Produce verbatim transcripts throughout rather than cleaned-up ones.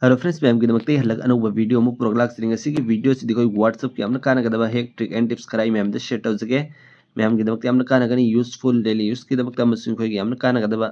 Hello friends, ꯃꯌꯥꯝꯒꯤꯗꯃꯛꯇ ꯑꯩ ꯍꯜꯂꯛ ꯑꯅꯧꯕ ꯚꯤꯗꯤꯑꯣ ꯑꯃ ꯄꯨꯔꯛ ꯂꯥꯛꯆꯔꯤ꯫ ꯉꯁꯤꯒꯤ ꯚꯤꯗꯤꯑꯣꯁꯤꯗꯤ ꯑꯩꯈꯣꯏ WhatsApp-ꯀꯤ ꯌꯥꯝꯅ ꯀꯥꯟꯅꯒꯗꯕ hack trick and tips ꯈꯔ ꯑꯩ ꯃꯌꯥꯝꯗ share ꯇꯧꯖꯒꯦ꯫ ꯃꯌꯥꯝꯒꯤꯗꯃꯛꯇ ꯌꯥꯝꯅ ꯀꯥꯟꯅꯒꯅꯤ, useful, daily use-ꯀꯤꯗꯃꯛꯇ ꯑꯃꯁꯨꯡ ꯑꯩꯈꯣꯏꯒꯤ ꯌꯥꯝꯅ ꯀꯥꯟꯅꯒꯗꯕ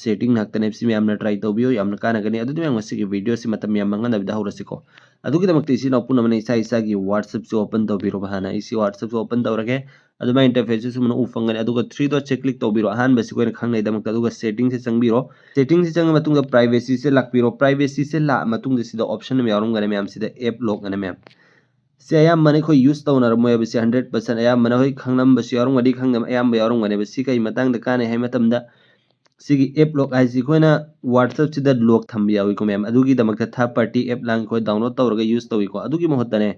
setting ꯉꯥꯛꯇꯅꯦ꯫ ꯁꯤ ꯃꯌꯥꯝꯅ try ꯇꯧꯕꯤꯌꯨ, ꯌꯥꯝꯅ ꯀꯥꯟꯅꯒꯅꯤ꯫ ꯑꯗꯨꯗꯤ ꯃꯌꯥꯝ, ꯉꯁꯤꯒꯤ ꯚꯤꯗꯤꯑꯣꯁꯤ ꯃꯇꯝ ꯌꯥꯝ ꯃꯥꯡꯍꯟꯗꯕꯤꯗ ꯍꯧꯔꯁꯤꯀꯣ꯫ ꯑꯗꯨꯒꯤꯗꯃꯛꯇ ꯏꯆꯤꯟ ꯏꯅꯥꯎ ꯄꯨꯝꯅꯃꯛꯅ ꯏꯁꯥ ꯏꯁꯥꯒꯤ WhatsApp-ꯁꯤ open ꯇꯧꯕꯤꯔꯣꯕ꯫ ꯍꯥꯟꯅ ꯑꯩ ꯁꯤ WhatsApp-ꯁꯤ open ꯇꯧꯔꯒꯦ꯫ ꯑꯗꯨꯃꯥꯏꯅ interface-ꯁꯤ ꯁꯨꯃꯥꯏꯅ ꯎ ꯐꯪꯒꯅꯤ꯫ ꯑꯗꯨꯒ three dot-ꯁꯦ click ꯇꯧꯕꯤꯔꯣ꯫ ꯑꯍꯥꯟꯕꯁꯤ ꯑꯩꯈꯣꯏꯅ ꯈꯪꯅꯩꯗꯃꯛꯇ꯫ ꯑꯗꯨꯒ setting-ꯁꯦ ꯆꯪꯕꯤꯔꯣ꯫ Setting-ꯁꯦ ꯆꯪꯉ ꯃꯇꯨꯡꯗ privacy-ꯁꯦ ꯂꯥꯛꯄꯤꯔꯣ꯫ Privacy-ꯁꯦ ꯂꯥꯛꯑ ꯃꯇꯨꯡꯗ ꯁꯤꯗ option ꯑꯃ ꯌꯥꯎꯔꯝꯒꯅꯤ ꯃꯌꯥꯝ, ꯁꯤꯗ app lock ꯑꯅ ꯃꯌꯥꯝ꯫ ꯁꯤ ꯑꯌꯥꯝꯕꯅ ꯑꯩꯈꯣꯏ use ꯇꯧꯅꯔꯝꯃꯣꯏ ꯍꯥꯏꯕꯁꯤ hundred percent, ꯑꯌꯥꯝꯕꯅ ꯍꯣꯏ ꯈꯪꯂꯝꯕꯁꯨ ꯌꯥꯎꯔꯝꯒꯅꯤ, ꯈꯪꯗꯕ ꯑꯌꯥꯝꯕ ꯌꯥꯎꯔꯝꯒꯅꯦꯕ꯫ ꯁꯤ ꯀꯩ ꯃꯇꯥꯡꯗ ꯀꯥꯟꯅꯩ ꯍꯥꯏ ꯃꯇꯝꯗ, ꯁꯤꯒꯤ app lock ꯍꯥꯏꯁꯤ ꯑꯩꯈꯣꯏꯅ WhatsApp-ꯁꯤꯗ lock ꯊꯝꯕ ꯌꯥꯎꯏꯀꯣ ꯃꯌꯥꯝ꯫ ꯑꯗꯨꯒꯤꯗꯃꯛꯇ third party app ꯂꯥꯡ ꯑꯩꯈꯣꯏ download ꯇꯧꯔꯒ use ꯇꯧꯏꯀꯣ꯫ ꯑꯗꯨꯒꯤ ꯃꯍꯨꯠꯇꯅꯦ,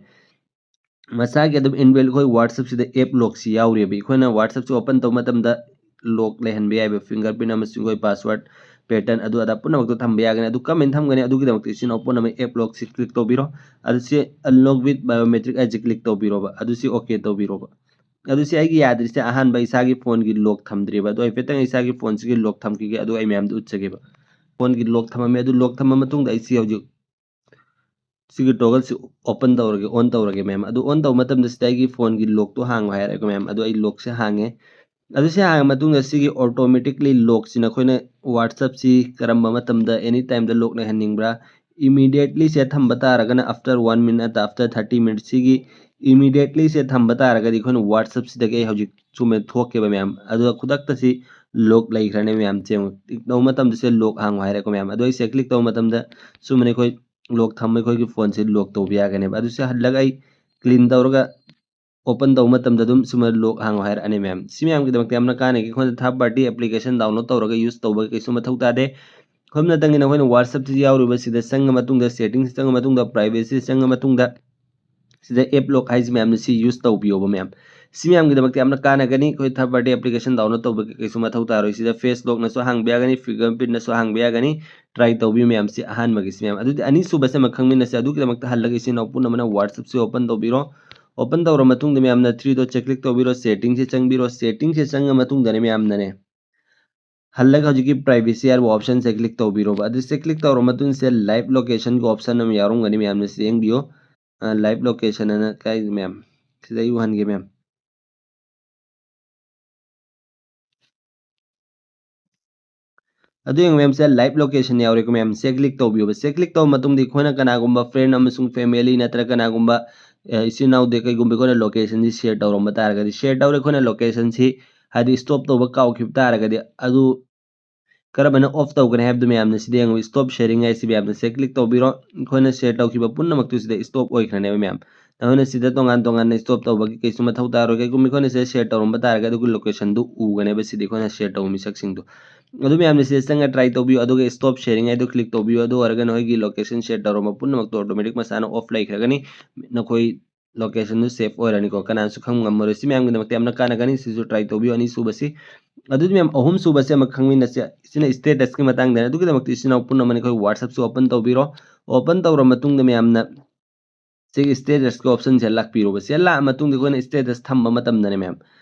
ꯃꯁꯥꯒꯤ ꯑꯗꯨꯝ inbuilt ꯑꯩꯈꯣꯏ WhatsApp-ꯁꯤꯗ app lock-ꯁꯤ ꯌꯥꯎꯔꯤꯕ꯫ ꯑꯩꯈꯣꯏꯅ WhatsApp-ꯁꯤ open ꯇꯧꯕ ꯃꯇꯝꯗ lock ꯂꯩꯍꯟꯕ ꯌꯥꯏꯕ, fingerprint ꯑꯃꯁꯨꯡ ꯑꯩꯈꯣꯏ password, pattern ꯑꯗꯨ ꯑꯗꯥ ꯄꯨꯝꯅꯃꯛꯇꯣ ꯊꯝꯕ ꯌꯥꯒꯅꯤ꯫ ꯑꯗꯨ ꯀꯃꯥꯏꯅ ꯊꯝꯒꯅꯤ? ꯑꯗꯨꯒꯤꯗꯃꯛꯇ ꯏꯆꯤꯟ ꯏꯅꯥꯎ ꯄꯨꯝꯅꯃꯛ app lock-ꯁꯤ click ꯇꯧꯕꯤꯔꯣ꯫ ꯑꯗꯨ ꯁꯤ unlock with biometric ꯍꯥꯏꯁꯤ click ꯇꯧꯕꯤꯔꯣꯕ꯫ ꯑꯗꯨ ꯁꯤ okay ꯇꯧꯕꯤꯔꯣꯕ꯫ ꯑꯗꯨ ꯁꯤ ꯑꯩꯒꯤ ꯌꯥꯗ꯭ꯔꯤꯁꯦ ꯑꯍꯥꯟꯕ ꯏꯁꯥꯒꯤ phone-ꯒꯤ lock ꯊꯝꯗ꯭ꯔꯤꯕ꯫ ꯑꯗꯨ ꯍꯥꯏꯐꯦꯠꯇꯪ ꯏꯁꯥꯒꯤ phone-ꯁꯤꯒꯤ lock ꯊꯝꯈꯤꯒꯦ, ꯑꯗꯨꯒ ꯑꯩ ꯃꯌꯥꯝꯗ ꯎꯠꯆꯒꯦꯕ꯫ Phone-ꯒꯤ lock ꯊꯝꯃꯝꯃꯦ꯫ ꯑꯗꯨ lock ꯊꯝꯃ ꯃꯇꯨꯡꯗ ꯑꯩ ꯁꯤ ꯍꯧꯖꯤꯛ ꯁꯤꯒꯤ toggle-ꯁꯤ open ꯇꯧꯔꯒꯦ, on ꯇꯧꯔꯒꯦ ꯃꯌꯥꯝ꯫ ꯑꯗꯨ on ꯇꯧꯕ ꯃꯇꯝꯗ ꯁꯤꯗ ꯑꯩꯒꯤ phone-ꯒꯤ lock-ꯇꯣ ꯍꯥꯡꯉꯣ ꯍꯥꯏꯔꯛꯑꯦꯀꯣ ꯃꯌꯥꯝ꯫ ꯑꯗꯨ ꯑꯩ lock-ꯁꯦ ꯍꯥꯡꯉꯦ꯫ ꯑꯗꯨ ꯁꯤ ꯍꯥꯡꯉ ꯃꯇꯨꯡꯗ ꯁꯤꯒꯤ automatically lock-ꯁꯤ ꯅꯈꯣꯏꯅ WhatsApp-ꯁꯤ ꯀꯔꯝꯕ ꯃꯇꯝꯗ any time-ꯗ lock ꯂꯩꯍꯟꯅꯤꯡꯕ꯭ꯔꯥ, immediately-ꯁꯦ ꯊꯝꯕ ꯇꯥꯔꯒꯅ after one minute, after thirty minutes, ꯁꯤꯒꯤ immediately-ꯁꯦ ꯊꯝꯕ ꯇꯥꯔꯒꯗꯤ ꯑꯩꯈꯣꯏꯅ WhatsApp-ꯁꯤꯗꯒꯤ ꯑꯩ ꯍꯧꯖꯤꯛ ꯁꯨꯃꯥꯏꯅ ꯊꯣꯛꯀꯦꯕ ꯃꯌꯥꯝ꯫ ꯑꯗꯨꯒ ꯈꯨꯗꯛꯇ ꯁꯤ lock ꯂꯩꯈ꯭ꯔꯅꯤ ꯃꯌꯥꯝ꯫ ꯁꯦ click ꯇꯧꯕ ꯃꯇꯝꯗ ꯁꯤ lock ꯍꯥꯡꯉꯣ ꯍꯥꯏꯔꯦꯀꯣ ꯃꯌꯥꯝ꯫ ꯑꯗꯣ ꯑꯩ ꯁꯤ click ꯇꯧꯕ ꯃꯇꯝꯗ ꯁꯨꯃꯥꯏꯅ ꯑꯩꯈꯣꯏ lock ꯊꯝꯕ ꯑꯩꯈꯣꯏꯒꯤ phone-ꯁꯦ lock ꯇꯧꯕ ꯌꯥꯒꯅꯦꯕ꯫ ꯑꯗꯨ ꯁꯤ ꯍꯜꯂꯒ ꯑꯩ clean ꯇꯧꯔꯒ open ꯇꯧꯕ ꯃꯇꯝꯗ ꯑꯗꯨꯝ ꯁꯨꯃꯥꯏꯅ lock ꯍꯥꯡꯉꯣ ꯍꯥꯏꯔꯛꯑꯅꯤ ꯃꯌꯥꯝ꯫ ꯁꯤ ꯃꯌꯥꯝꯒꯤꯗꯃꯛꯇ ꯌꯥꯝꯅ ꯀꯥꯟꯅꯩ꯫ ꯑꯩꯈꯣꯏꯅ third party application download ꯇꯧꯔꯒ use ꯇꯧꯕꯒꯤ ꯀꯩꯁꯨ ꯃꯊꯧ ꯇꯥꯗꯦ꯫ ꯁꯣꯝꯅꯇꯪꯒꯤ ꯅꯈꯣꯏꯅ WhatsApp-ꯁꯤ ꯌꯥꯎꯔꯤꯕ ꯁꯤꯗ ꯆꯪꯉ ꯃꯇꯨꯡꯗ, setting-ꯁꯤ ꯆꯪꯉ ꯃꯇꯨꯡꯗ, privacy ꯆꯪꯉ ꯃꯇꯨꯡꯗ, ꯁꯤꯗ app lock ꯍꯥꯏꯁꯤ ꯃꯌꯥꯝꯅ ꯁꯤ use ꯇꯧꯕꯤꯌꯣꯕ ꯃꯌꯥꯝ꯫ ꯁꯤ ꯃꯌꯥꯝꯒꯤꯗꯃꯛꯇ ꯌꯥꯝꯅ ꯀꯥꯟꯅꯒꯅꯤ꯫ ꯑꯩꯈꯣꯏ third party application download ꯇꯧꯕꯒꯤ ꯀꯩꯁꯨ ꯃꯊꯧ ꯇꯥꯔꯣꯏ꯫ ꯁꯤꯗ face lock-ꯅꯁꯨ ꯍꯥꯡꯕ ꯌꯥꯒꯅꯤ, fingerprint-ꯅꯁꯨ ꯍꯥꯡꯕ ꯌꯥꯒꯅꯤ꯫ Try ꯇꯧꯕꯤꯌꯨ ꯃꯌꯥꯝ, ꯁꯤ ꯑꯍꯥꯟꯕꯒꯤꯁꯤ ꯃꯌꯥꯝ꯫ ꯑꯗꯨꯗꯤ ꯑꯅꯤꯁꯨꯕꯁꯦ ꯑꯃ ꯈꯪꯃꯤꯟꯅꯁꯦ꯫ ꯑꯗꯨꯒꯤꯗꯃꯛꯇ ꯍꯜꯂꯒ ꯏꯆꯤꯟ ꯏꯅꯥꯎ ꯄꯨꯝꯅꯃꯛꯅ WhatsApp-ꯁꯤ open ꯇꯧꯕꯤꯔꯣ꯫ Open ꯇꯧꯔ ꯃꯇꯨꯡꯗ ꯃꯌꯥꯝꯅ three dot-ꯁꯦ click ꯇꯧꯕꯤꯔꯣ, setting-ꯁꯦ ꯆꯪꯕꯤꯔꯣ꯫ Setting-ꯁꯦ ꯆꯪꯉ ꯃꯇꯨꯡꯗꯅꯦ ꯃꯌꯥꯝꯅꯅꯦ, ꯍꯜꯂꯒ ꯍꯧꯖꯤꯛꯀꯤ privacy ꯍꯥꯏꯔꯤꯕ option ꯁꯦ click ꯇꯧꯕꯤꯔꯣꯕ꯫ ꯑꯗꯨ ꯁꯦ click ꯇꯧꯔ ꯃꯇꯨꯡꯁꯦ live location ꯒꯤ option ꯑꯃ ꯌꯥꯎꯔꯝꯒꯅꯤ ꯃꯌꯥꯝꯅ ꯁꯤ ꯌꯦꯡꯕꯤꯌꯨ꯫ ꯑ, live location ꯑꯅ ꯀꯥꯏ ꯃꯌꯥꯝ? ꯁꯤꯗ ꯑꯩ ꯎꯍꯟꯒꯦ ꯃꯌꯥꯝ꯫ ꯑꯗꯨ ꯌꯦꯡꯉꯨ ꯃꯌꯥꯝ, ꯁꯤꯗ live location ꯌꯥꯎꯔꯦꯀꯣ ꯃꯌꯥꯝ, ꯁꯦ click ꯇꯧꯕꯤꯌꯣꯕ꯫ ꯁꯦ click ꯇꯧꯕ ꯃꯇꯨꯡꯗ ꯑꯩꯈꯣꯏꯅ ꯀꯅꯥꯒꯨꯝꯕ friend ꯑꯃꯁꯨꯡ family ꯅꯠꯇ꯭ꯔꯒ ꯀꯅꯥꯒꯨꯝꯕ, ꯑ, ꯏꯆꯤꯟ ꯏꯅꯥꯎꯗ ꯀꯩꯒꯨꯝꯕ ꯑꯩꯈꯣꯏꯅ location ꯁꯤ share ꯇꯧꯔꯝꯕ ꯇꯥꯔꯒꯗꯤ, share ꯇꯧꯔꯦ ꯑꯩꯈꯣꯏꯅ location ꯁꯤ ꯍꯥꯏꯗꯤ stop ꯇꯧꯕ ꯀꯥꯎꯈꯤꯕ ꯇꯥꯔꯒꯗꯤ, ꯑꯗꯨ ꯀꯔꯝꯕꯅ off ꯇꯧꯒꯅꯤ ꯍꯥꯏꯕꯗꯨ ꯃꯌꯥꯝꯅ ꯁꯤꯗ ꯌꯦꯡꯉꯨ, stop sharing ꯍꯥꯏꯁꯤ ꯃꯌꯥꯝꯅ ꯁꯦ click ꯇꯧꯕꯤꯔꯣ꯫ ꯑꯩꯈꯣꯏꯅ share ꯇꯧꯈꯤꯕ ꯄꯨꯝꯅꯃꯛꯇꯨ ꯁꯤꯗ stop ꯑꯣꯏꯈ꯭ꯔꯅꯦꯕ ꯃꯌꯥꯝ꯫ ꯅꯈꯣꯏꯅ ꯁꯤꯗ ꯇꯣꯉꯥꯟ ꯇꯣꯉꯥꯟꯅ stop ꯇꯧꯕꯒꯤ ꯀꯩꯁꯨ ꯃꯊꯧ ꯇꯥꯔꯣꯏ꯫ ꯀꯩꯒꯨꯝꯕ ꯑꯩꯈꯣꯏꯅ ꯁꯤꯗ share ꯇꯧꯔꯝꯕ ꯇꯥꯔꯒꯗꯤ ꯑꯗꯨꯒꯤ location ꯗꯨ ꯎꯒꯅꯦꯕ ꯁꯤꯗꯤ ꯑꯩꯈꯣꯏꯅ share ꯇꯧꯕ ꯃꯤꯁꯛꯁꯤꯡꯗꯣ꯫ ꯑꯗꯨ ꯃꯌꯥꯝꯅ ꯁꯤꯗ ꯆꯪꯉ try ꯇꯧꯕꯤꯌꯨ, ꯑꯗꯨꯒ stop sharing ꯍꯥꯏꯗꯣ click ꯇꯧꯕꯤꯌꯨ꯫ ꯑꯗꯨ ꯑꯣꯏꯔꯒ ꯅꯈꯣꯏꯒꯤ location share ꯇꯧꯔꯝꯕ ꯄꯨꯝꯅꯃꯛꯇꯣ automatic ꯃꯁꯥꯅ off ꯂꯩꯈ꯭ꯔꯒꯅꯤ꯫ ꯅꯈꯣꯏ location ꯗꯨ safe ꯑꯣꯏꯔꯅꯤꯀꯣ, ꯀꯅꯥꯁꯨ ꯈꯪꯕ ꯉꯝꯃꯔꯣꯏ꯫ ꯁꯤ ꯃꯌꯥꯝꯒꯤꯗꯃꯛꯇ ꯌꯥꯝꯅ ꯀꯥꯟꯅꯒꯅꯤ꯫ ꯁꯤꯁꯨ try ꯇꯧꯕꯤꯌꯨ꯫ ꯑꯅꯤꯁꯨꯕꯁꯤ, ꯑꯗꯨꯗꯤ ꯃꯌꯥꯝ ꯑꯍꯨꯝꯁꯨꯕꯁꯤ ꯑꯃ ꯈꯪꯃꯤꯟꯅꯁꯤ꯫ ꯁꯤꯅ status ꯀꯤ ꯃꯇꯥꯡꯗꯅꯤ꯫ ꯑꯗꯨꯒꯤꯗꯃꯛꯇ ꯏꯆꯤꯟ ꯏꯅꯥꯎ ꯄꯨꯝꯅꯃꯛꯅ ꯑꯩꯈꯣꯏ WhatsApp ꯁꯨ open ꯇꯧꯕꯤꯔꯣ꯫ Open ꯇꯧꯔ ꯃꯇꯨꯡꯗ ꯃꯌꯥꯝꯅ ꯁꯤꯒꯤ status ꯀꯤ option ꯁꯦ ꯂꯥꯛꯄꯤꯔꯣꯕ꯫ ꯁꯤ ꯂꯥꯛꯑ ꯃꯇꯨꯡꯗ ꯑꯩꯈꯣꯏꯅ status ꯊꯝꯕ ꯃꯇꯝꯗꯅꯦ ꯃꯌꯥꯝ,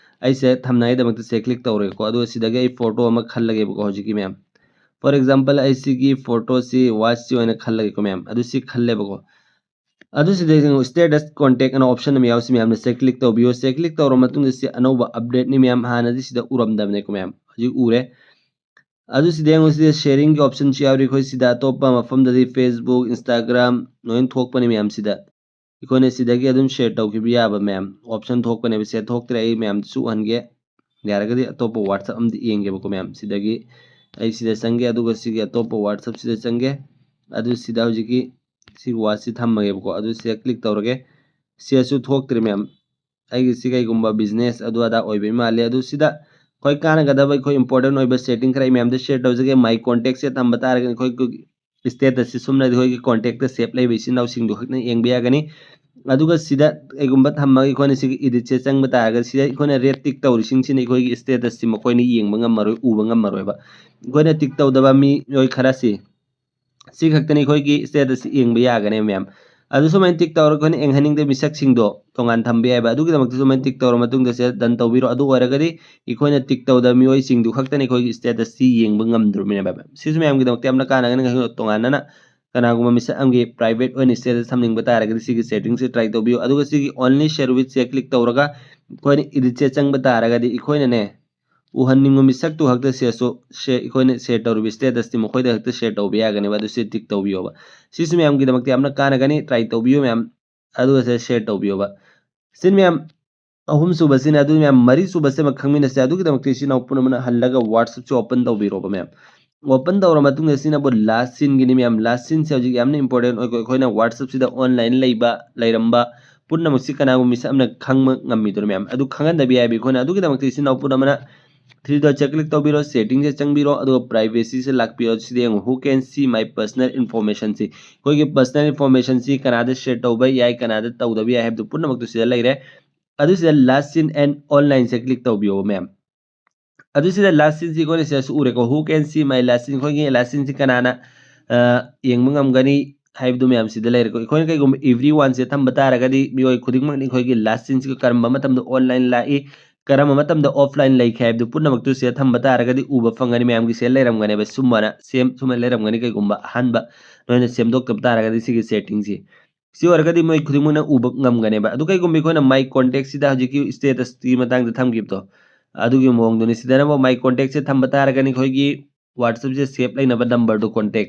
ꯑꯩꯁꯦ ꯊꯝꯅꯉꯥꯏꯗꯃꯛꯇ ꯁꯦ click ꯇꯧꯔꯒꯦꯀꯣ꯫ ꯑꯗꯨꯒ ꯁꯤꯗꯒꯤ ꯑꯩ photo ꯑꯃ ꯈꯜꯂꯒꯦꯕꯀꯣ ꯍꯧꯖꯤꯛꯀꯤ ꯃꯌꯥꯝ꯫ For example, ꯑꯩ ꯁꯤꯒꯤ photo ꯁꯤ watch ꯁꯤ ꯑꯣꯏꯅ ꯈꯜꯂꯒꯦꯀꯣ ꯃꯌꯥꯝ꯫ ꯑꯗꯨ ꯁꯤ ꯈꯜꯂꯦꯕꯀꯣ꯫ ꯑꯗꯨ ꯁꯤꯗ ꯌꯦꯡꯉꯨ, status contact ꯑꯅ option ꯑꯃ ꯌꯥꯎꯁꯤ ꯃꯌꯥꯝꯅ ꯁꯦ click ꯇꯧꯕꯤꯌꯣ꯫ ꯁꯦ click ꯇꯧꯔ ꯃꯇꯨꯡꯗ ꯁꯤ ꯑꯅꯧꯕ update ꯅꯤ ꯃꯌꯥꯝ, ꯍꯥꯟꯅꯗꯤ ꯁꯤꯗ ꯎꯔꯝꯗꯕꯅꯦꯀꯣ ꯃꯌꯥꯝ, ꯍꯧꯖꯤꯛ ꯎꯔꯦ꯫ ꯑꯗꯨ ꯁꯤꯗ ꯌꯦꯡꯉꯨ, ꯁꯤꯗ sharing ꯒꯤ option ꯁꯨ ꯌꯥꯎꯔꯤ꯫ ꯑꯩꯈꯣꯏ ꯁꯤꯗ ꯑꯇꯣꯞꯄ ꯃꯐꯝꯗꯗꯤ Facebook, Instagram ꯂꯣꯏꯅ ꯊꯣꯛꯄꯅꯤ ꯃꯌꯥꯝ꯫ ꯁꯤꯗ ꯑꯩꯈꯣꯏꯅ ꯁꯤꯗꯒꯤ ꯑꯗꯨꯝ share ꯇꯧꯈꯤꯕ ꯌꯥꯕ ꯃꯌꯥꯝ option ꯊꯣꯛꯄꯅꯦꯕ꯫ ꯁꯤꯗ ꯊꯣꯛꯇ꯭ꯔꯦ, ꯑꯩ ꯃꯌꯥꯝꯗꯁꯨ ꯎꯍꯟꯒꯦ꯫ ꯌꯥꯔꯒꯗꯤ ꯑꯇꯣꯞꯄ WhatsApp ꯑꯃꯗꯤ ꯌꯦꯡꯒꯦꯕꯀꯣ ꯃꯌꯥꯝ꯫ ꯁꯤꯗꯒꯤ ꯑꯩ ꯁꯤꯗ ꯆꯪꯒꯦ, ꯑꯗꯨꯒ ꯁꯤꯒꯤ ꯑꯇꯣꯞꯄ WhatsApp ꯁꯤꯗ ꯆꯪꯒꯦ꯫ ꯑꯗꯨ ꯁꯤꯗ ꯍꯧꯖꯤꯛꯀꯤ ꯁꯤꯒꯤ watch ꯁꯤ ꯊꯝꯃꯒꯦꯕꯀꯣ꯫ ꯑꯗꯨ ꯁꯤꯗ click ꯇꯧꯔꯒꯦ꯫ ꯁꯤꯗꯁꯨ ꯊꯣꯛꯇ꯭ꯔꯦ ꯃꯌꯥꯝ꯫ ꯑꯩꯒꯤꯁꯤ ꯀꯩꯒꯨꯝꯕ business ꯑꯗꯨ ꯑꯗꯥ ꯑꯣꯏꯕꯩ ꯃꯥꯜꯂꯦ꯫ ꯑꯗꯨ ꯁꯤꯗ ꯑꯩꯈꯣꯏ ꯀꯥꯟꯅꯒꯗꯕ, ꯑꯩꯈꯣꯏ important ꯑꯣꯏꯕ setting ꯈꯔ ꯑꯩ ꯃꯌꯥꯝꯗ share ꯇꯧꯖꯒꯦ꯫ My contact ꯁꯦ ꯊꯝꯕ ꯇꯥꯔꯒꯗꯤ ꯑꯩꯈꯣꯏ status ꯁꯤ ꯁꯨꯝꯅꯗꯤ ꯑꯩꯈꯣꯏꯒꯤ contact ꯇ save ꯂꯩꯕ ꯏꯆꯤꯟ ꯏꯅꯥꯎꯁꯤꯡꯗꯨ ꯈꯛꯅ ꯌꯦꯡꯕ ꯌꯥꯒꯅꯤ꯫ ꯑꯗꯨꯒ ꯁꯤꯗ ꯀꯩꯒꯨꯝꯕ ꯊꯝꯃꯒ ꯑꯩꯈꯣꯏꯅ ꯁꯤꯒꯤ edit ꯁꯦ ꯆꯪꯕ ꯇꯥꯔꯒꯗꯤ ꯁꯤꯗ ꯑꯩꯈꯣꯏꯅ red tick ꯇꯧꯔꯤꯁꯤꯡꯁꯤꯅ ꯑꯩꯈꯣꯏꯒꯤ status ꯁꯤ ꯃꯈꯣꯏꯅ ꯌꯦꯡꯕ ꯉꯝꯃꯔꯣꯏ, ꯎꯕ ꯉꯝꯃꯔꯣꯏꯕ꯫ ꯑꯩꯈꯣꯏꯅ tick ꯇꯧꯗꯕ ꯃꯤꯑꯣꯏ ꯈꯔꯁꯤ ꯁꯤ ꯈꯛꯇꯅꯤ ꯑꯩꯈꯣꯏꯒꯤ status ꯁꯤ ꯌꯦꯡꯕ ꯌꯥꯒꯅꯦꯕ ꯃꯌꯥꯝ꯫ ꯑꯗꯨ ꯁꯨꯃꯥꯏꯅ ꯇꯤꯛ ꯇꯧꯔꯒ ꯑꯩꯈꯣꯏꯅ ꯌꯦꯡꯍꯟꯅꯤꯡꯗꯕ ꯃꯤꯁꯛꯁꯤꯡꯗꯣ ꯇꯣꯉꯥꯟ ꯊꯝꯕ ꯌꯥꯏꯕ꯫ ꯑꯗꯨꯒꯤꯗꯃꯛꯇ ꯁꯨꯃꯥꯏꯅ ꯇꯤꯛ ꯇꯧꯔ ꯃꯇꯨꯡꯗ ꯁꯤꯗ ꯗꯟ ꯇꯧꯕꯤꯔꯣ꯫ ꯑꯗꯨ ꯑꯣꯏꯔꯒꯗꯤ ꯑꯩꯈꯣꯏꯅ ꯇꯤꯛ ꯇꯧꯗꯕ ꯃꯤꯑꯣꯏꯁꯤꯡꯗꯨ ꯈꯛꯇꯅꯤ ꯑꯩꯈꯣꯏꯒꯤ ꯁ꯭ꯇꯦꯇꯁꯁꯤ ꯌꯦꯡꯕ ꯉꯝꯗꯣꯔꯤꯕꯅꯦꯕ꯫ ꯁꯤꯁꯨ ꯃꯌꯥꯝꯒꯤꯗꯃꯛꯇ ꯌꯥꯝꯅ ꯀꯥꯟꯅꯒꯅꯤ꯫ ꯇꯣꯉꯥꯟꯅꯅ ꯀꯅꯥꯒꯨꯝꯕ ꯃꯤꯁꯛ ꯑꯃꯒꯤ ꯄ꯭ꯔꯥꯏꯚꯦꯠ ꯑꯣꯏꯅ ꯁ꯭ꯇꯦꯇꯁ ꯊꯝꯅꯤꯡꯕ ꯇꯥꯔꯒꯗꯤ ꯁꯤꯒꯤ ꯁꯦꯇꯤꯡꯁꯤ ꯇ꯭ꯔꯥꯏ ꯇꯧꯕꯤꯌꯨ꯫ ꯑꯗꯨꯒ ꯁꯤꯒꯤ ꯑꯣꯟꯂꯤ ꯁꯦꯌꯔ ꯋꯤꯠꯁꯦ ꯀ꯭ꯂꯤꯛ ꯇꯧꯔꯒ ꯑꯩꯈꯣꯏꯅ ꯏꯗꯤꯠꯁꯦ ꯆꯪꯕ ꯇꯥꯔꯒꯗꯤ ꯑꯩꯈꯣꯏꯅꯅꯦ ꯎꯍꯟꯅꯤꯡꯕ ꯃꯤꯁꯛꯇꯨ ꯈꯛꯇ ꯁꯤꯗꯁꯨ ꯁꯦ-, ꯑꯩꯈꯣꯏꯅ ꯁꯦꯌꯔ ꯇꯧꯔꯤꯕ ꯁ꯭ꯇꯦꯇꯁꯇꯤ ꯃꯈꯣꯏꯗ ꯈꯛꯇ ꯁꯦꯌꯔ ꯇꯧꯕ ꯌꯥꯒꯅꯦꯕ꯫ ꯑꯗꯨ ꯁꯤ ꯇꯤꯛ ꯇꯧꯕꯤꯌꯣꯕ꯫ ꯁꯤꯁꯨ ꯃꯌꯥꯝꯒꯤꯗꯃꯛꯇ ꯌꯥꯝꯅ ꯀꯥꯟꯅꯒꯅꯤ꯫ ꯇ꯭ꯔꯥꯏ ꯇꯧꯕꯤꯌꯨ ꯃꯌꯥꯝ꯫ ꯑꯗꯨꯒ ꯁꯤꯗ ꯁꯦꯌꯔ ꯇꯧꯕꯤꯌꯣꯕ꯫ ꯁꯤꯅ ꯃꯌꯥꯝ ꯑꯍꯨꯝꯁꯨꯕꯁꯤꯅ꯫ ꯑꯗꯨ ꯃꯌꯥꯝ ꯃꯔꯤꯁꯨꯕꯁꯤꯃ ꯈꯪꯃꯤꯟꯅꯁꯦ꯫ ꯑꯗꯨꯒꯤꯗꯃꯛꯇ ꯏꯆꯤꯟ ꯏꯅꯥꯎ ꯄꯨꯝꯅꯃꯛꯅ ꯍꯜꯂꯒ WhatsAppꯁꯦ ꯑꯣꯄꯟ ꯇꯧꯕꯤꯔꯣꯕ ꯃꯌꯥꯝ꯫ ꯑꯣꯄꯟ ꯇꯧꯔ ꯃꯇꯨꯡꯗ ꯁꯤꯅꯕꯨ ꯂꯥꯁ ꯁꯤꯟꯒꯤꯅꯤ ꯃꯌꯥꯝ꯫ ꯂꯥꯁ ꯁꯤꯟꯁꯦ ꯍꯧꯖꯤꯛ ꯌꯥꯝꯅ ꯏꯝꯄꯣꯔꯇꯦꯟ ꯑꯣꯏꯀꯣ꯫ ꯑꯩꯈꯣꯏꯅ WhatsAppꯁꯤꯗ ꯑꯣꯟꯂꯥꯏꯟ ꯂꯩꯕ ꯂꯩꯔꯝꯕ ꯄꯨꯝꯅꯃꯛꯁꯤ ꯀꯅꯥꯒꯨꯝꯕ ꯃꯤꯁꯛ ꯑꯃꯅ ꯈꯪꯕ ꯉꯝꯃꯤꯗꯨꯅ ꯃꯌꯥꯝ꯫ ꯑꯗꯨ ꯈꯪꯍꯟꯗꯕ ꯌꯥꯏꯕ ꯑꯩꯈꯣꯏꯅ꯫ ꯑꯗꯨꯒꯤꯗꯃꯛꯇ ꯏꯆꯤꯟ ꯏꯅꯥꯎ ꯄꯨꯝꯅꯃꯛꯅ ꯊ꯭ꯔꯤ ꯗꯣꯠꯁꯦ ꯀ꯭ꯂꯤꯛ ꯇꯧꯕꯤꯔꯣ, ꯁꯦꯇꯤꯡꯁꯦ ꯆꯪꯕꯤꯔꯣ, ꯑꯗꯨꯒ ꯄ꯭ꯔꯥꯏꯚꯦꯁꯤꯁꯦ ꯂꯥꯛꯄꯤꯌꯣ꯫ ꯁꯤꯗ ꯌꯦꯡꯉꯨ, "Who can see my personal informationꯁꯤ?" ꯑꯩꯈꯣꯏꯒꯤ ꯄꯔꯁꯅꯦꯜ ꯏꯟꯐꯣꯔꯃꯦꯁꯟꯁꯤ ꯀꯅꯥꯗ ꯁꯦꯌꯔ ꯇꯧꯕ ꯌꯥꯏ, ꯀꯅꯥꯗ ꯇꯧꯗꯕ ꯌꯥꯏ ꯍꯥꯏꯕꯗꯨ ꯄꯨꯝꯅꯃꯛꯇꯨ ꯁꯤꯗ ꯂꯩꯔꯦ꯫ ꯑꯗꯨ ꯁꯤꯗ ꯂꯥꯁ ꯁꯤꯟ ꯑꯦꯟ ꯑꯣꯟꯂꯥꯏꯟꯁꯦ ꯀ꯭ꯂꯤꯛ ꯇꯧꯕꯤꯌꯣ ꯃꯌꯥꯝ꯫ ꯑꯗꯨ ꯁꯤꯗ ꯂꯥꯁ ꯁꯤꯟꯁꯤ ꯑꯩꯈꯣꯏꯅ ꯁꯤꯗꯁꯨ ꯎꯔꯦꯀꯣ, "Who can see my last seen?" ꯑꯩꯈꯣꯏꯒꯤ ꯂꯥꯁ ꯁꯤꯟꯁꯤ ꯀꯅꯥꯅ, ꯑ, ꯌꯦꯡꯕ ꯉꯝꯒꯅꯤ ꯍꯥꯏꯕꯗꯨ ꯃꯌꯥꯝ ꯁꯤꯗ ꯂꯩꯔꯦꯀꯣ꯫ ꯑꯩꯈꯣꯏꯅ ꯀꯩꯒꯨꯝꯕ ꯏꯚ꯭ꯔꯤ ꯋꯥꯟꯁꯦ ꯊꯝꯕ ꯇꯥꯔꯒꯗꯤ ꯃꯤꯑꯣꯏ ꯈꯨꯗꯤꯡꯃꯛꯅ ꯑꯩꯈꯣꯏꯒꯤ ꯂꯥꯁ ꯁꯤꯟꯁꯤꯒ ꯀꯔꯝꯕ ꯃꯇꯝꯗ ꯑꯣꯟꯂꯥꯏꯟ ꯂꯥꯛꯏ, ꯀꯔꯝꯕ ꯃꯇꯝꯗ ꯑꯣꯐꯂꯥꯏꯟ ꯂꯩꯈꯤ ꯍꯥꯏꯕꯗꯨ ꯄꯨꯝꯅꯃꯛꯇꯨ ꯁꯤꯗ ꯊꯝꯕ ꯇꯥꯔꯒꯗꯤ ꯎꯕ ꯐꯪꯒꯅꯤ꯫ ꯃꯌꯥꯝꯒꯤ ꯁꯤꯗ ꯂꯩꯔꯝꯒꯅꯦꯕ, ꯁꯨꯝꯕꯅ ꯁꯦꯝ-, ꯁꯨꯝꯕ ꯂꯩꯔꯝꯒꯅꯤ꯫ ꯀꯩꯒꯨꯝꯕ ꯑꯍꯥꯟꯕ ꯅꯣꯏꯅ ꯁꯦꯝꯗꯣꯛꯇꯕ ꯇꯥꯔꯒꯗꯤ ꯁꯤꯒꯤ ꯁꯦꯇꯤꯡꯁꯤ ꯁꯤ ꯑꯣꯏꯔꯒꯗꯤ ꯃꯣꯏ ꯈꯨꯗꯤꯡꯃꯛꯅ ꯎꯕ ꯉꯝꯒꯅꯦꯕ꯫ ꯑꯗꯨ ꯀꯩꯒꯨꯝꯕ ꯑꯩꯈꯣꯏꯅ ꯃꯥꯏ ꯀꯣꯟꯇꯦꯛꯁꯤꯗ ꯍꯧꯖꯤꯛꯀꯤ ꯁ꯭ꯇꯦꯇꯁꯀꯤ ꯃꯇꯥꯡꯗ ꯊꯝꯈꯤꯕꯗꯣ ꯑꯗꯨꯒꯤ ꯃꯑꯣꯡꯗꯨꯅꯤ꯫ ꯁꯤꯗꯅ ꯑꯃꯨꯛ ꯃꯥꯏ ꯀꯣꯟꯇꯦꯛꯁꯦ ꯊꯝꯕ ꯇꯥꯔꯒꯅꯤ ꯑꯩꯈꯣꯏꯒꯤ WhatsAppꯁꯦ ꯁꯦꯞ ꯂꯩꯅꯕ ꯅꯝꯕꯔꯗꯣ ꯀꯣꯟꯇꯦꯛ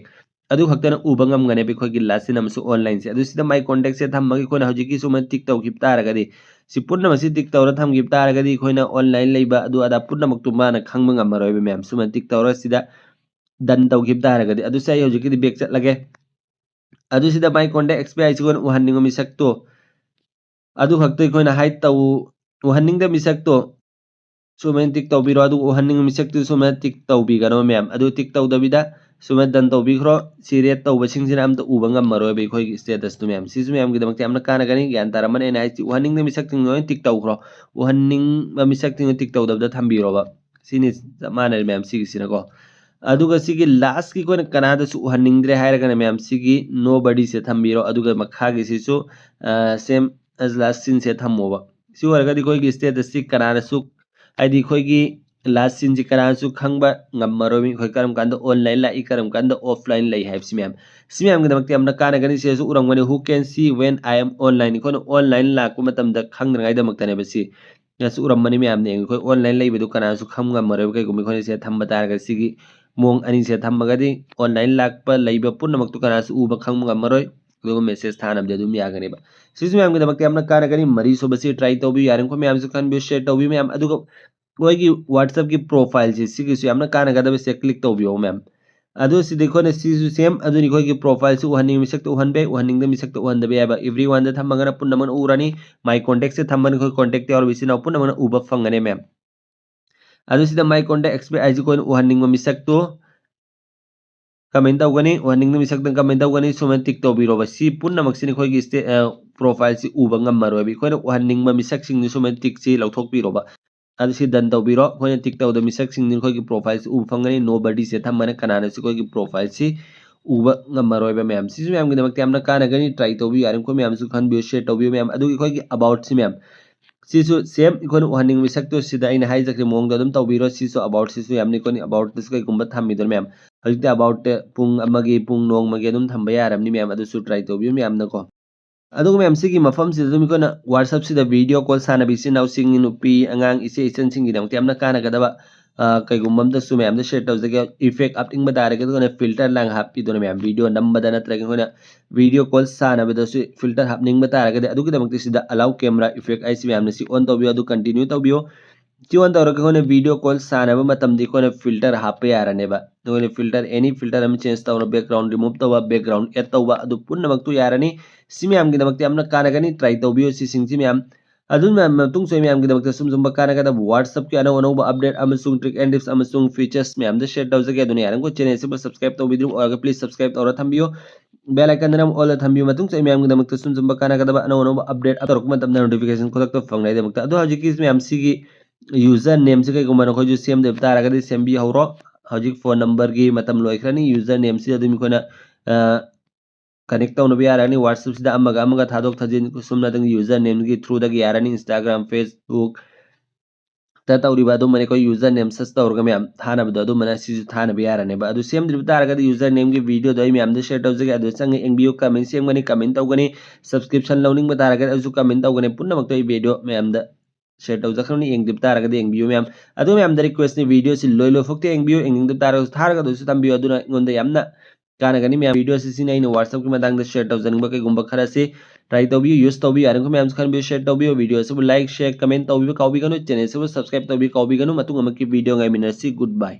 ꯑꯗꯨ ꯈꯛꯇꯅ ꯎꯕ ꯉꯝꯒꯅꯦꯕ ꯑꯩꯈꯣꯏꯒꯤ ꯂꯥꯁ ꯁꯤꯟ ꯑꯃꯁꯨꯡ ꯑꯣꯟꯂꯥꯏꯟꯁꯦ꯫ ꯑꯗꯨ ꯁꯤꯗ ꯃꯥꯏ ꯀꯣꯟꯇꯦꯛꯁꯦ ꯊꯝꯃꯒ ꯑꯩꯈꯣꯏꯅ ꯍꯧꯖꯤꯛꯀꯤ ꯁꯨꯃꯥꯏꯅ ꯇꯤꯛ ꯇꯧꯈꯤꯕ ꯇꯥꯔꯒꯗꯤ, ꯁꯤ ꯄꯨꯝꯅꯃꯛꯁꯤ ꯇꯤꯛ ꯇꯧꯔ ꯊꯝꯈꯤꯕ ꯇꯥꯔꯒꯗꯤ ꯑꯩꯈꯣꯏꯅ ꯑꯣꯟꯂꯥꯏꯟ ꯂꯩꯕ ꯑꯗꯨ ꯑꯗꯥ ꯄꯨꯝꯅꯃꯛꯇꯨ ꯃꯥꯅ ꯈꯪꯕ ꯉꯝꯃꯔꯣꯏꯕ ꯃꯌꯥꯝ꯫ ꯁꯨꯃꯥꯏꯅ ꯇꯤꯛ ꯇꯧꯔ ꯁꯤꯗ ꯗꯟ ꯇꯧꯈꯤꯕ ꯇꯥꯔꯒꯗꯤ꯫ ꯑꯗꯨ ꯁꯤ ꯑꯩ ꯍꯧꯖꯤꯛꯀꯤꯗꯤ ꯕꯦꯛ ꯆꯠꯂꯒꯦ꯫ ꯑꯗꯨ ꯁꯤꯗ ꯃꯥꯏ ꯀꯣꯟꯇꯦꯛ ꯑꯦꯛꯁ ꯕꯤ ꯑꯥꯏꯁꯤ ꯑꯩꯈꯣꯏꯅ ꯎꯍꯟꯅꯤꯡꯕ ꯃꯤꯁꯛꯇꯣ ꯑꯗꯨ ꯈꯛꯇ ꯑꯩꯈꯣꯏꯅ ꯍꯥꯏꯠ ꯇꯧ-, ꯎꯍꯟꯅꯤꯡꯗꯕ ꯃꯤꯁꯛꯇꯣ ꯁꯨꯃꯥꯏꯅ ꯇꯤꯛ ꯇꯧꯕꯤꯔꯣ꯫ ꯑꯗꯨꯒ ꯎꯍꯟꯅꯤꯡꯕ ꯃꯤꯁꯛꯇꯨ ꯁꯨꯃꯥꯏꯅ ꯇꯤꯛ ꯇꯧꯕꯤꯒꯅꯣ ꯃꯌꯥꯝ꯫ ꯑꯗꯨ ꯇꯤꯛ ꯇꯧꯗꯕꯤꯗ ꯁꯨꯃꯥꯏꯅ ꯗꯟ ꯇꯧꯕꯤꯈ꯭ꯔꯣ꯫ ꯁꯤ ꯔꯦꯠ ꯇꯧꯕꯁꯤꯡꯁꯤꯅ ꯑꯝꯇ ꯎꯕ ꯉꯝꯃꯔꯣꯏꯕ ꯑꯩꯈꯣꯏꯒꯤ ꯁ꯭ꯇꯦꯇꯁꯇꯨ ꯃꯌꯥꯝ꯫ ꯁꯤꯁꯨ ꯃꯌꯥꯝꯒꯤꯗꯃꯛꯇ ꯌꯥꯝꯅ ꯀꯥꯟꯅꯒꯅꯤ꯫ ꯒ꯭ꯌꯥꯟ ꯇꯥꯔꯝꯃꯅꯤ ꯑꯩꯅ ꯍꯥꯏꯁꯤ꯫ ꯎꯍꯟꯅꯤꯡꯗꯕ ꯃꯤꯁꯛꯁꯤꯡꯗꯣ ꯂꯣꯏꯅ ꯇꯤꯛ ꯇꯧꯈ꯭ꯔꯣ꯫ ꯎꯍꯟꯅꯤꯡꯕ ꯃꯤꯁꯛꯁꯤꯡꯗꯣ ꯇꯤꯛ ꯇꯧꯗꯕꯗ ꯊꯝꯕꯤꯔꯣꯕ꯫ ꯁꯤꯅꯤ ꯆꯞ ꯃꯥꯟꯅꯔꯦ ꯃꯌꯥꯝ ꯁꯤꯒꯤꯁꯤꯅꯀꯣ꯫ ꯑꯗꯨꯒ ꯁꯤꯒꯤ ꯂꯥꯁꯀꯤ ꯑꯩꯈꯣꯏꯅ ꯀꯅꯥꯗꯁꯨ ꯎꯍꯟꯅꯤꯡꯗ꯭ꯔꯦ ꯍꯥꯏꯔꯒꯅ ꯃꯌꯥꯝ ꯁꯤꯒꯤ ꯅꯣ ꯕꯗꯤꯁꯦ ꯊꯝꯕꯤꯔꯣ꯫ ꯑꯗꯨꯒ ꯃꯈꯥꯒꯤꯁꯤꯁꯨ ꯁꯦꯝ ꯑꯦꯁ ꯂꯥꯁ ꯁꯤꯟꯁꯦ ꯊꯝꯃꯣꯕ꯫ ꯁꯤ ꯑꯣꯏꯔꯒꯗꯤ ꯑꯩꯈꯣꯏꯒꯤ ꯁ꯭ꯇꯦꯇꯁꯁꯤ ꯀꯅꯥꯅꯁꯨ, ꯍꯥꯏꯗꯤ ꯑꯩꯈꯣꯏꯒꯤ ꯂꯥꯁ ꯁꯤꯟꯁꯤ ꯀꯅꯥꯅꯁꯨ ꯈꯪꯕ ꯉꯝꯃꯔꯣꯏ꯫ ꯑꯩꯈꯣꯏ ꯀꯔꯝ ꯀꯥꯟꯗ ꯑꯣꯟꯂꯥꯏꯟ ꯂꯥꯛꯏ, ꯀꯔꯝ ꯀꯥꯟꯗ ꯑꯣꯐꯂꯥꯏꯟ ꯂꯩ ꯍꯥꯏꯕꯁꯤ ꯃꯌꯥꯝ, ꯁꯤ ꯃꯌꯥꯝꯒꯤꯗꯃꯛꯇ ꯌꯥꯝꯅ ꯀꯥꯟꯅꯒꯅꯤ꯫ ꯁꯤꯗꯁꯨ ꯎꯔꯝꯒꯅꯤ, "Who can see when I am online?" ꯑꯩꯈꯣꯏꯅ ꯑꯣꯟꯂꯥꯏꯟ ꯂꯥꯛꯄ ꯃꯇꯝꯗ ꯈꯪꯗꯅꯉꯥꯏꯗꯃꯛꯇꯅꯦꯕ ꯁꯤ꯫ ꯁꯤꯗꯁꯨ ꯎꯔꯝꯃꯅꯤ ꯃꯌꯥꯝꯅ ꯌꯦꯡꯉꯤ꯫ ꯑꯩꯈꯣꯏ ꯑꯣꯟꯂꯥꯏꯟ ꯂꯩꯕꯗꯨ ꯀꯅꯥꯁꯨ ꯈꯪ ꯉꯝꯃꯔꯣꯏꯕ꯫ ꯀꯩꯒꯨꯝꯕ ꯑꯩꯈꯣꯏꯅ ꯁꯤꯗ ꯊꯝꯕ ꯇꯥꯔꯒꯗꯤ ꯁꯤꯒꯤ ꯃꯑꯣꯡ ꯑꯅꯤꯁꯦ ꯊꯝꯃꯒꯗꯤ ꯑꯣꯟꯂꯥꯏꯟ ꯂꯥꯛꯄ ꯂꯩꯕ ꯄꯨꯝꯅꯃꯛꯇꯨ ꯀꯅꯥꯁꯨ ꯎꯕ ꯈꯪꯕ ꯉꯝꯃꯔꯣꯏ꯫ ꯑꯗꯨꯒ ꯃꯦꯁꯦꯖ ꯊꯥꯅꯕꯗꯤ ꯑꯗꯨꯝ ꯌꯥꯒꯅꯦꯕ꯫ ꯁꯤꯁꯨ ꯃꯌꯥꯝꯒꯤꯗꯃꯛꯇ ꯌꯥꯝꯅ ꯀꯥꯟꯅꯒꯅꯤ꯫ ꯃꯔꯤꯁꯨꯕꯁꯤ ꯇ꯭ꯔꯥꯏ ꯇꯧꯕꯤꯌꯨ꯫ ꯌꯥꯔꯤꯕꯃꯈꯩ ꯃꯌꯥꯝꯁꯨ ꯈꯟꯕꯤꯌꯨ, ꯁꯤꯌꯔ ꯇꯧꯕꯤꯌꯨ ꯃꯌꯥꯝ꯫ ꯑꯗꯨꯒ ꯑꯩꯈꯣꯏꯒꯤ ꯋꯥꯆꯞꯀꯤ ꯄ꯭ꯔꯣꯐꯥꯏꯜꯁꯤ, ꯁꯤꯒꯤꯁꯨ ꯌꯥꯝꯅ ꯀꯥꯟꯅꯒꯗꯕꯁꯦ ꯀ꯭ꯂꯤꯛ ꯇꯧꯕꯤꯌꯣ ꯃꯌꯥꯝ꯫ ꯑꯗꯨ ꯁꯤꯗ ꯑꯩꯈꯣꯏꯅ ꯁꯤꯁꯨ ꯁꯦꯝ ꯑꯗꯨꯅꯤ꯫ ꯑꯩꯈꯣꯏꯒꯤ ꯄ꯭ꯔꯣꯐꯥꯏꯜꯁꯤ ꯎꯍꯟꯅꯤꯡꯕ ꯃꯤꯁꯛꯇ ꯎꯍꯟꯕ ꯌꯥꯏ, ꯎꯍꯟꯅꯤꯡꯗꯕ ꯃꯤꯁꯛꯇ ꯎꯍꯟꯗꯕ ꯌꯥꯏꯕ꯫ ꯑꯦꯚ꯭ꯔꯤ ꯋꯥꯟꯗ ꯊꯝꯃꯒꯅ ꯄꯨꯝꯅꯃꯛꯅ ꯎꯔꯅꯤ꯫ ꯃꯥꯏ ꯀꯣꯟꯇꯦꯛꯁꯦ ꯊꯝꯕꯅ ꯑꯩꯈꯣꯏ ꯀꯣꯟꯇꯦꯛꯇ ꯌꯥꯎꯔꯤꯕ ꯏꯆꯤꯟ ꯏꯅꯥꯎ ꯄꯨꯝꯅꯃꯛꯅ ꯎꯕ ꯐꯪꯒꯅꯤ ꯃꯌꯥꯝ꯫ ꯑꯗꯨ ꯁꯤꯗ ꯃꯥꯏ ꯀꯣꯟꯇꯦꯛ ꯑꯦꯛꯁꯄꯤꯌꯔ ꯍꯥꯏꯁꯤ ꯑꯩꯈꯣꯏꯅ ꯎꯍꯟꯅꯤꯡꯕ ꯃꯤꯁꯛꯇꯨ ꯀꯃꯦꯟ ꯇꯧꯒꯅꯤ, ꯎꯍꯟꯅꯤꯡꯕ ꯃꯤꯁꯛꯇ ꯀꯃꯦꯟ ꯇꯧꯒꯅꯤ꯫ ꯁꯨꯃꯥꯏꯅ ꯇꯤꯛ ꯇꯧꯕꯤꯔꯣꯕ꯫ ꯁꯤ ꯄꯨꯝꯅꯃꯛꯁꯤꯅ ꯑꯩꯈꯣꯏꯒꯤ ꯁ꯭ꯇꯦ-, ꯑ, ꯄ꯭ꯔꯣꯐꯥꯏꯜꯁꯤ ꯎꯕ ꯉꯝꯃꯔꯣꯏꯕ꯫ ꯑꯩꯈꯣꯏꯅ ꯎꯍꯟꯅꯤꯡꯕ ꯃꯤꯁꯛꯁꯤꯡꯗꯨ ꯁꯨꯃꯥꯏꯅ ꯇꯤꯛꯁꯤ ꯂꯧꯊꯣꯛꯄꯤꯔꯣꯕ꯫ ꯑꯗꯨ ꯁꯤ ꯗꯟ ꯇꯧꯕꯤꯔꯣ꯫ ꯑꯩꯈꯣꯏꯅ ꯇꯤꯛ ꯇꯧꯗꯕ ꯃꯤꯁꯛꯁꯤꯡꯗꯤ ꯑꯩꯈꯣꯏꯒꯤ ꯄ꯭ꯔꯣꯐꯥꯏꯜꯁꯤ ꯎꯕ ꯐꯪꯒꯅꯤ꯫ ꯅꯣ ꯕꯗꯤꯁꯦ ꯊꯝꯕꯅ ꯀꯅꯥꯅꯁꯨ ꯑꯩꯈꯣꯏꯒꯤ ꯄ꯭ꯔꯣꯐꯥꯏꯜꯁꯤ ꯎꯕ ꯉꯝꯃꯔꯣꯏꯕ ꯃꯌꯥꯝ꯫ ꯁꯤꯁꯨ ꯃꯌꯥꯝꯒꯤꯗꯃꯛꯇ ꯌꯥꯝꯅ ꯀꯥꯟꯅꯒꯅꯤ꯫ ꯇ꯭ꯔꯥꯏ ꯇꯧꯕꯤꯌꯨ, ꯌꯥꯔꯤꯕꯃꯈꯩ ꯃꯌꯥꯝꯁꯨ ꯈꯟꯕꯤꯌꯨ, ꯁꯤꯌꯔ ꯇꯧꯕꯤꯌꯨ ꯃꯌꯥꯝ꯫ ꯑꯗꯨꯒ ꯑꯩꯈꯣꯏꯒꯤ ꯑꯕꯥꯎꯠꯁꯤ ꯃꯌꯥꯝ, ꯁꯤꯁꯨ ꯁꯦꯝ ꯑꯩꯈꯣꯏꯅ ꯎꯍꯟꯅꯤꯡꯕ ꯃꯤꯁꯛꯇꯨ ꯁꯤꯗ ꯑꯩꯅ ꯍꯥꯏꯖꯈ꯭ꯔꯤ ꯃꯑꯣꯡꯗ ꯑꯗꯨꯝ ꯇꯧꯕꯤꯔꯣ꯫ ꯁꯤꯁꯨ ꯑꯕꯥꯎꯠꯁꯤꯁꯨ ꯌꯥꯝꯅ ꯑꯩꯈꯣꯏꯅ ꯑꯕꯥꯎꯠꯇꯁꯨ ꯀꯩꯒꯨꯝꯕ ꯊꯝꯕꯤꯗꯣꯏꯅ ꯃꯌꯥꯝ꯫ ꯍꯧꯖꯤꯛꯇꯤ ꯑꯕꯥꯎꯠꯇ ꯄꯨꯡ ꯑꯃꯒꯤ, ꯄꯨꯡ ꯅꯣꯡꯃꯒꯤ ꯑꯗꯨꯝ ꯊꯝꯕ ꯌꯥꯔꯕꯅꯤ ꯃꯌꯥꯝ꯫ ꯑꯗꯨꯁꯨ ꯇ꯭ꯔꯥꯏ ꯇꯧꯕꯤꯌꯨ ꯃꯌꯥꯝꯅꯀꯣ꯫ ꯑꯗꯨꯒ ꯃꯌꯥꯝ ꯁꯤꯒꯤ ꯃꯐꯝꯁꯤꯗ ꯑꯗꯨꯝ ꯑꯩꯈꯣꯏꯅ ꯋꯥꯆꯞꯁꯤꯗ ꯚꯤꯗꯤꯑꯣ ꯀꯣꯜ ꯁꯥꯟꯅꯕ ꯏꯆꯤꯟ ꯏꯅꯥꯎꯁꯤꯡ, ꯅꯨꯄꯤ ꯑꯉꯥꯡ, ꯏꯆꯦ ꯏꯆꯟꯁꯤꯡꯒꯤꯗꯃꯛꯇ ꯌꯥꯝꯅ ꯀꯥꯟꯅꯒꯗꯕ, ꯑ, ꯀꯩꯒꯨꯝꯕ ꯑꯝꯇꯁꯨ ꯃꯌꯥꯝꯗ ꯁꯤꯌꯔ ꯇꯧꯖꯒꯦ꯫ ꯏꯐꯦꯛ ꯍꯥꯞꯅꯤꯡꯕ ꯇꯥꯔꯒꯗꯤ ꯑꯩꯈꯣꯏꯅ ꯐꯤꯜꯇꯔ ꯂꯥꯡ ꯍꯥꯞꯄꯤꯗꯨꯅ ꯃꯌꯥꯝ ꯚꯤꯗꯤꯑꯣ ꯅꯝꯕꯗ ꯅꯠꯇ꯭ꯔꯒ ꯑꯩꯈꯣꯏꯅ ꯚꯤꯗꯤꯑꯣ ꯀꯣꯜ ꯁꯥꯟꯅꯕꯗꯁꯨ ꯐꯤꯜꯇꯔ ꯍꯥꯞꯅꯤꯡꯕ ꯇꯥꯔꯒꯗꯤ ꯑꯗꯨꯒꯤꯗꯃꯛꯇ ꯁꯤꯗ ꯑꯂꯥꯎ ꯀꯦꯃꯦꯔꯥ ꯏꯐꯦꯛ ꯍꯥꯏꯁꯤ ꯃꯌꯥꯝꯅ ꯁꯤ ꯑꯣꯟ ꯇꯧꯕꯤꯌꯨ, ꯑꯗꯨ ꯀꯟꯇꯤꯅ꯭ꯌꯨ ꯇꯧꯕꯤꯌꯨ꯫ ꯁꯤ ꯑꯣꯟ ꯇꯧꯔꯒ ꯑꯩꯈꯣꯏꯅ ꯚꯤꯗꯤꯑꯣ ꯀꯣꯜ ꯁꯥꯟꯅꯕ ꯃꯇꯝꯗ ꯑꯩꯈꯣꯏꯅ ꯐꯤꯜꯇꯔ ꯍꯥꯞꯄ ꯌꯥꯔꯅꯦꯕ꯫ ꯑꯩꯈꯣꯏꯅ ꯐꯤꯜꯇꯔ, ꯑꯦꯅꯤ ꯐꯤꯜꯇꯔ ꯑꯃ ꯆꯦꯟꯖ ꯇꯧꯔ, ꯕꯦꯛꯒ꯭ꯔꯥꯎꯟ ꯔꯤꯃꯨꯚ ꯇꯧꯕ, ꯕꯦꯛꯒ꯭ꯔꯥꯎꯟ ꯑꯦꯗ ꯇꯧꯕ, ꯑꯗꯨ ꯄꯨꯝꯅꯃꯛꯇꯨ ꯌꯥꯔꯅꯤ꯫ ꯁꯤ ꯃꯌꯥꯝꯒꯤꯗꯃꯛꯇ ꯌꯥꯝꯅ ꯀꯥꯟꯅꯒꯅꯤ, ꯇ꯭ꯔꯥꯏ ꯇꯧꯕꯤꯌꯨ ꯁꯤꯁꯤꯡꯁꯤ ꯃꯌꯥꯝ꯫ ꯑꯗꯨꯅ ꯃꯇꯨꯡꯁꯨ ꯑꯩ ꯃꯌꯥꯝꯒꯤꯗꯃꯛꯇ ꯁꯨꯝ ꯁꯨꯝꯕ ꯀꯥꯟꯅꯒꯗꯕ WhatsApp-ꯀꯤ ꯑꯅꯧ ꯑꯅꯧꯕ ꯑꯞꯗꯦꯠ ꯑꯃꯁꯨꯡ ꯇ꯭ꯔꯤꯛ ꯑꯦꯟ ꯇꯤꯞꯁ ꯑꯃꯁꯨꯡ ꯐꯤꯆꯔꯁ ꯃꯌꯥꯝꯗ ꯁꯤꯌꯔ ꯇꯧꯖꯒꯦ꯫ ꯑꯗꯨꯅ ꯌꯥꯔꯤꯕꯃꯈꯩ ꯆꯦꯅꯦꯜꯁꯤꯕꯨ ꯁꯕꯁꯀ꯭ꯔꯥꯏꯕ ꯇꯧꯕꯤꯗ꯭ꯔꯤꯕ ꯑꯣꯏꯔꯒ please subscribe ꯇꯧꯔ ꯊꯝꯕꯤꯌꯨ꯫ ꯕꯦꯜ ꯑꯥꯏꯀꯟꯗꯅ ꯑꯃꯨꯛ ꯑꯣꯜꯗ ꯊꯝꯕꯤꯌꯨ꯫ ꯃꯇꯨꯡꯁꯨ ꯑꯩ ꯃꯌꯥꯝꯒꯤꯗꯃꯛꯇ ꯁꯨꯝ ꯁꯨꯝꯕ ꯀꯥꯟꯅꯒꯗꯕ ꯑꯅꯧ ꯑꯅꯧꯕ ꯑꯞꯗꯦꯠ ꯇꯧꯔꯛꯄ ꯃꯇꯝꯗ ꯅꯣꯇꯤꯐꯤꯀꯦꯁꯟ ꯈꯨꯗꯛꯇ ꯐꯪꯅꯉꯥꯏꯗꯃꯛꯇ꯫ ꯑꯗꯣ ꯍꯧꯖꯤꯛꯀꯤ ꯃꯌꯥꯝꯁꯤꯒꯤ ꯌꯨꯖꯔ ꯅꯦꯝꯁꯤ ꯀꯩꯒꯨꯝꯕ ꯅꯈꯣꯏꯁꯨ ꯁꯦꯝꯗꯕ ꯇꯥꯔꯒꯗꯤ ꯁꯦꯝꯕꯤꯍꯧꯔꯣ꯫ ꯍꯧꯖꯤꯛ ꯐꯣꯟ ꯅꯝꯕꯔꯒꯤ ꯃꯇꯝ ꯂꯣꯏꯈ꯭ꯔꯅꯤ꯫ ꯌꯨꯖꯔ ꯅꯦꯝꯁꯤ ꯑꯗꯨꯝ ꯑꯩꯈꯣꯏꯅ ꯀꯅꯦꯛ ꯇꯧꯅꯕ ꯌꯥꯔꯅꯤ꯫ ꯋꯥꯠꯁꯑꯦꯞꯁꯤꯗ ꯑꯃꯒ ꯑꯃꯒ ꯊꯥꯗꯣꯛ ꯊꯥꯖꯤꯟ ꯁꯨꯝꯅꯗꯪ ꯌꯨꯖꯔ ꯅꯦꯝꯒꯤ ꯊ꯭ꯔꯨꯗꯒꯤ ꯌꯥꯔꯅꯤ꯫ ꯏꯟꯁꯇꯥꯒ꯭ꯔꯥꯝ, ꯐꯦꯁꯕꯨꯛ ꯇ ꯇꯧꯔꯤꯕ ꯑꯗꯨꯝꯕꯅ ꯑꯩꯈꯣꯏ ꯌꯨꯖꯔ ꯅꯦꯝ ꯁꯔꯆ ꯇꯧꯔꯒ ꯃꯌꯥꯝ ꯊꯥꯅꯕꯗꯣ ꯑꯗꯨꯝꯕꯅ ꯁꯤꯁꯨ ꯊꯥꯅꯕ ꯌꯥꯔꯅꯦꯕ꯫ ꯑꯗꯨ ꯁꯦꯝꯗ꯭ꯔꯤꯕ ꯇꯥꯔꯒꯗꯤ ꯌꯨꯖꯔ ꯅꯦꯝꯒꯤ ꯚꯤꯗꯤꯑꯣꯗꯣ ꯑꯩ ꯃꯌꯥꯝꯗ ꯁꯤꯌꯔ ꯇꯧꯖꯒꯦ, ꯑꯗꯨ ꯆꯪꯉ ꯌꯦꯡꯕꯤꯌꯨ꯫ ꯀꯃꯦꯟ ꯁꯦꯝꯒꯅꯤ, ꯀꯃꯦꯟ ꯇꯧꯒꯅꯤ, ꯁꯕꯁꯀ꯭ꯔꯤꯞꯁꯟ ꯂꯧꯅꯤꯡꯕ ꯇꯥꯔꯒꯗꯤ ꯑꯗꯨꯁꯨ ꯀꯃꯦꯟ ꯇꯧꯒꯅꯤ꯫ ꯄꯨꯝꯅꯃꯛꯇꯣ ꯑꯩ ꯚꯤꯗꯤꯑꯣ ꯃꯌꯥꯝꯗ ꯁꯤꯌꯔ ꯇꯧꯖꯈ꯭ꯔꯕꯅꯤ, ꯌꯦꯡꯗ꯭ꯔꯤꯕ ꯇꯥꯔꯒꯗꯤ ꯌꯦꯡꯕꯤꯌꯨ ꯃꯌꯥꯝ꯫ ꯑꯗꯨ ꯃꯌꯥꯝꯗ ꯔꯤꯀ꯭ꯋꯦꯁꯅꯤ, ꯚꯤꯗꯤꯑꯣꯁꯤ ꯂꯣꯏ ꯂꯣꯏꯐꯥꯎꯇ ꯌꯦꯡꯕꯤꯌꯨ, ꯌꯦꯡꯅꯤꯡꯗꯕ ꯇꯥꯔꯒꯁꯨ ꯊꯥꯔꯒ ꯑꯗꯨꯁꯨ ꯊꯝꯕꯤꯌꯨ, ꯑꯗꯨꯅ ꯑꯩꯉꯣꯟꯗ ꯌꯥꯝꯅ ꯀꯥꯟꯅꯒꯅꯤ ꯃꯌꯥꯝ꯫ ꯚꯤꯗꯤꯑꯣꯁꯤ ꯁꯤꯅ ꯑꯩꯅ ꯋꯥꯠꯁꯑꯦꯞꯀꯤ ꯃꯇꯥꯡꯗ ꯁꯤꯌꯔ ꯇꯧꯖꯅꯤꯡꯕ ꯀꯩꯒꯨꯝꯕ ꯈꯔꯁꯤ ꯇ꯭ꯔꯥꯏ ꯇꯧꯕꯤꯌꯨ, ꯌꯨꯁ ꯇꯧꯕꯤꯌꯨ, ꯌꯥꯔꯤꯕ ꯃꯌꯥꯝꯁꯨ ꯈꯟꯕꯤꯌꯨ, ꯁꯤꯌꯔ ꯇꯧꯕꯤꯌꯨ꯫ ꯚꯤꯗꯤꯑꯣ ꯑꯁꯤꯕꯨ ꯂꯥꯏꯛ, ꯁꯤꯌꯔ, ꯀꯃꯦꯟ ꯇꯧꯕꯤꯕ ꯀꯥꯎꯕꯤꯒꯅꯨ, ꯆꯦꯅꯦꯜ ꯑꯁꯤꯕꯨ ꯁꯕꯁꯀ꯭ꯔꯥꯏꯕ ꯇꯧꯕꯤꯕ ꯀꯥꯎꯕꯤꯒꯅꯨ꯫ ꯃꯇꯨꯡ ꯑꯃꯒꯤ ꯚꯤꯗꯤꯑꯣ ꯉꯥꯏꯃꯤꯟꯅꯔꯁꯤ꯫ ꯒꯨꯗ ꯕꯥꯏ꯫